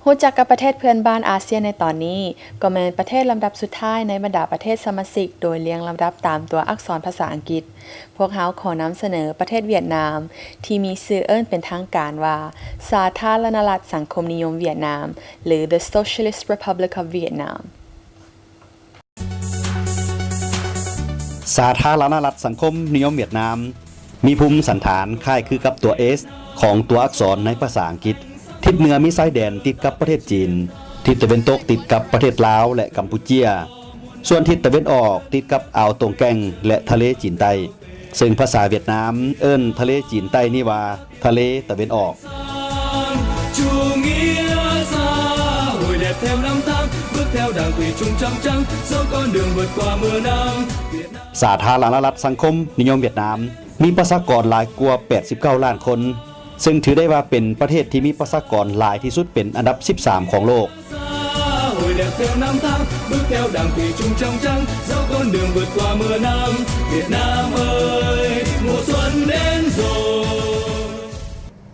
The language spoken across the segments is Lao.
ຮູ້ຈັກກັບປະເທດເພື່ອນບ້ານອາຊຽນໃນຕອນນີ້, ກໍແມ່ນປະເທດລຳດັບສຸດທ້າຍໃນບັນດາປະເທດສະມາຊິກ ໂດຍລຽງລຳດັບຕາມຕົວອັກສອນພາສາອັງກິດ. ພວກເຮົາຂໍນຳສະເໜີປະເທດຫວຽດນາມ ທີ່ມີຊື່ເອີ້ນເປັນທາງການວ່າ ສາທາລະນະລັດສັງຄົມນິຍົມຫວຽດນາມ ຫຼື The Socialist Republic of Vietnam. ສາທາລະນະລັດສັງຄົມນິຍົມຫວຽດນາມ ມີພູມສັນຖານຄ້າຍຄືກັບຕົວ S ຂອງຕົວອັກສອນໃນພາສາອັງກິດ. ທິດເໜືອມີຊາຍແດນຕິດກັບປະເທດຈີນ, ທິດຕາເວັນຕົກຕິດກັບປະເທດລາວ ແລະ ກຳປູເຈຍ, ສ່ວນທິດຕາເວັນອອກຕິດກັບອ່າວຕົງແກງ ແລະ ທະເລຈີນໃຕ້. ເຊິ່ງພາສາຫວຽດນາມເອີ້ນທະເລຈີນໃຕ້ນີ້ວ່າ ທະເລຕາເວັນອອກ. ສາທາລະນະລັດສັງຄົມນິຍົມຫວຽດນາມ ມີປະຊາກອນຫຼາຍກວ່າແປດສິບເກົ້າລ້ານຄົນ, ເຊິ່ງຖືໄດ້ວ່າເປັນປະເທດທີ່ມີປະຊາກອນຫຼາຍທີ່ສຸດເປັນອັນດັບສິບສາມຂອງໂລກ.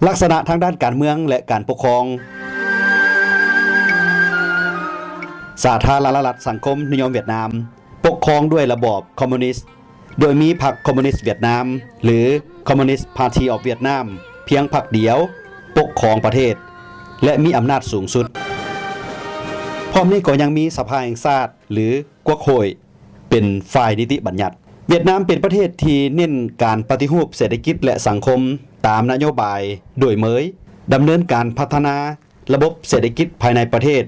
ລັກສະນະທາງດ້ານການເມືອງ ແລະ ການປົກຄອງ. ສາທາລະນະລັດສັງຄົມນິຍົມຫວຽດນາມ ປົກຄອງດ້ວຍລະບອບຄອມມູນິດ ໂດຍມີພັກຄອມມູນິດຫວຽດນາມ ຫຼື Communist Party of Vietnam ພຽງພັກດຽວປົກຄອງປະເທດ ແລະ ມີອຳນາດສູງສຸດ. ພ້ອມນີ້ກໍຍັງມີສະພາແຫ່ງຊາດ ຫຼື ກວກໂຫຍ ເປັນຝ່າຍນິຕິບັນຍັດ. ຫວຽດນາມເປັນປະເທດທີ່ເນັ້ນການປະຕິຮູບເສດຖະກິດ ແລະ ສັງຄົມຕາມນະໂຍບາຍໂດຍເມີຍ, ດຳເນີນການພັດທະນາ ລະບົບເສດຖະກິດພາຍໃນປະເທດ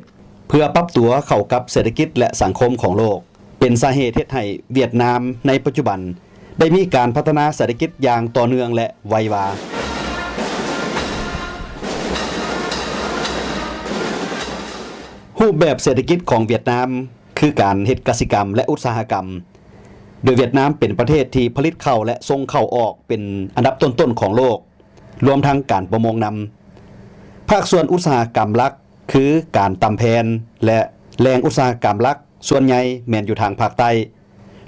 ເພື່ອປັບຕົວເຂົ້າກັບເສດຖະກິດ ແລະ ສັງຄົມຂອງໂລກ, ເປັນສາເຫດເຮັດໃຫ້ຫວຽດນາມໃນປັດຈຸບັນໄດ້ມີການພັດທະນາເສດຖະກິດຢ່າງຕໍ່ເນື່ອງ ແລະ ໄວວາ. ຮູບແບບເສດຖະກິດຂອງຫວຽດນາມຄືການເຮັດກະສິກຳ ແລະ ອຸດສາຫະກຳ, ໂດຍຫວຽດນາມເປັນປະເທດທີ່ຜະລິດເຂົ້າ ແລະ ສົ່ງເຂົ້າອອກເປັນອັນດັບຕົ້ນໆຂອງໂລກ. ລວມທັງການປະມົງນຳ. ພາກສ່ວນອຸດສາຫະກຳຫຼັກຄືການຕຳແຜ່ນ ແລະ ແຫຼ່ງອຸດສາຫະກຳຫຼັກສ່ວນໃຫຍ່ແມ່ນຢູ່ທາງພາກໃຕ້.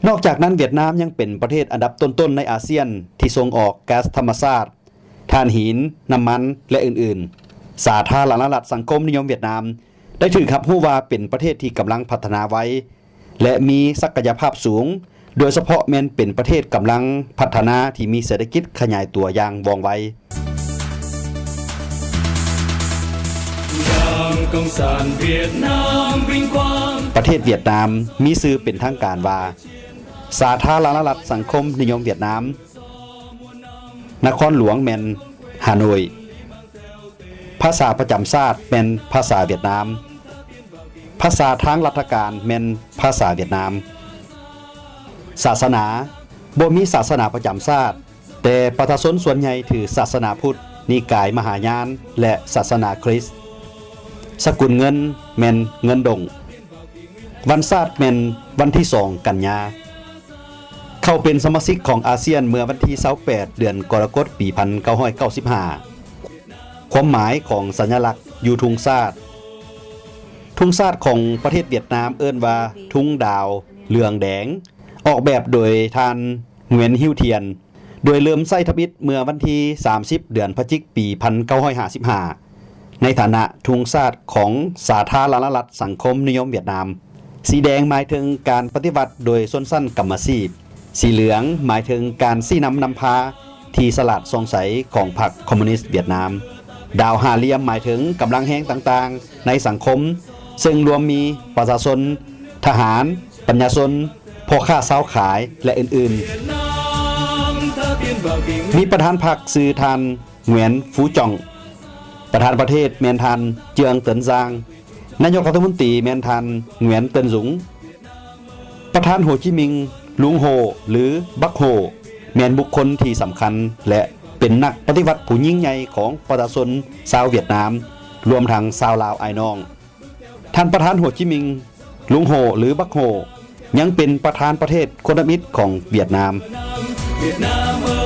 ນອກຈາກນັ້ນ, ຫວຽດນາມຍັງເປັນປະເທດອັນດັບຕົ້ນໆໃນອາຊຽນທີ່ສົ່ງອອກແກັສທຳມະຊາດ, ຖ່ານຫີນ, ນ້ຳມັນ ແລະ ອື່ນໆ. ສາທາລະນະລັດສັງຄົມນິຍົມຫວຽດນາມ ໄດ້ຖືກຮັບຮູ້ວ່າເປັນປະເທດທີ່ກຳລັງພັດທະນາໄວ ແລະ ມີສັກກະຍະພາບສູງ, ໂດຍສະເພາະແມ່ນເປັນປະເທດກຳລັງພັດທະນາທີ່ມີເສດຖະກິດຂະຫຍາຍຕົວຢ່າງວ່ອງໄວ. ປະເທດຫວຽດນາມມີຊື່ເປັນທາງການວ່າ ສາທາລະນະລັດສັງຄົມນິຍົມຫວຽດນາມ. ນະຄອນຫຼວງແມ່ນຮ່າໂນ້ຍ. ພາສາປະຈຳຊາດແມ່ນພາສາຫວຽດນາມ. ພາສາທາງລັດຖະການແມ່ນພາສາຫວຽດນາມ. ສາສະໜາ, ບໍ່ມີສາສະໜາປະຈຳຊາດ, ແຕ່ປະຊາຊົນສ່ວນໃຫຍ່ຖືສາສະໜາພຸດ, ນິກາຍມະຫາຍານ ແລະ ສາສະໜາຄຣິສ. ສະກຸນເງິນແມ່ນເງິນດົງ. ວັນຊາດແມ່ນວັນທີສອງກັນຍາ. ເຂົ້າເປັນສະມາຊິກຂອງອາຊຽນເມື່ອວັນທີຊາວແປດ ເດືອນກໍລະກົດ ປີພັນເກົ້າຮ້ອຍເກົ້າສິບຫ້າ. ຄວາມໝາຍຂອງສັນຍະລັກຢູ່ທຸງຊາດ. ທຸງຊາດຂອງປະເທດຫວຽດນາມເອີ້ນວ່າທຸງດາວເຫຼືອງແດງ, ອອກແບບໂດຍທ່ານ ຫງວຽນ ຫິວທຽນ. ໂດຍເລີ່ມໃຊ້ທຳອິດເມື່ອວັນທີສາມສິບ ເດືອນພະຈິກ ປີພັນເກົ້າຮ້ອຍຫ້າສິບຫ້າ ໃນຖານະທຸງຊາດຂອງສາທາລະນະລັດສັງຄົມນິຍົມຫວຽດນາມ. ສີແດງໝາຍເຖິງການປະຕິວັດໂດຍຊົນຊັ້ນກຳມະຊີບ, ສີເຫຼືອງໝາຍເຖິງການຊີ້ນຳນຳພາທີ່ສະຫຼາດສ່ອງໃສຂອງພັກຄອມມູນິດຫວຽດນາມ, ດາວຫ້າຫຼ່ຽມໝາຍເຖິງກຳລັງແຮງຕ່າງໆໃນສັງຄົມ, ເຊິ່ງລວມມີປະຊາຊົນ, ທະຫານ, ປັນຍາຊົນ, ພໍ່ຄ້າຊາວຂາຍ ແລະ ອື່ນໆ. ມີປະທານພັກຊື່ທ່ານ ຫງວຽນ ຟູຈ່ອງ, ປະທານປະເທດແມ່ນທ່ານ ເຈືອງ ເຕີນຊາງ, ນາຍົກລັດຖະມົນຕີແມ່ນທ່ານ ຫງວຽນ ເຕີນສຸງ, ປະທານໂຮຈິມິງ ລຸງໂຮ ຫຼື ບັກໂຮ ແມ່ນບຸກຄົນທີ່ສຳຄັນ ແລະ ເປັນນັກປະຕິວັດຜູ້ຍິ່ງໃຫຍ່ຂອງປະຊາຊົນຊາວຫວຽດນາມ, ລວມທັງຊາວລາວອ້າຍນ້ອງ. ທ່ານປະທານໂຮຈິມິງ ລຸງໂຮ ຫຼື ບັກໂຮ ຍັງເປັນປະທານປະເທດຄົນທຳອິດຂອງຫວຽດນາມ.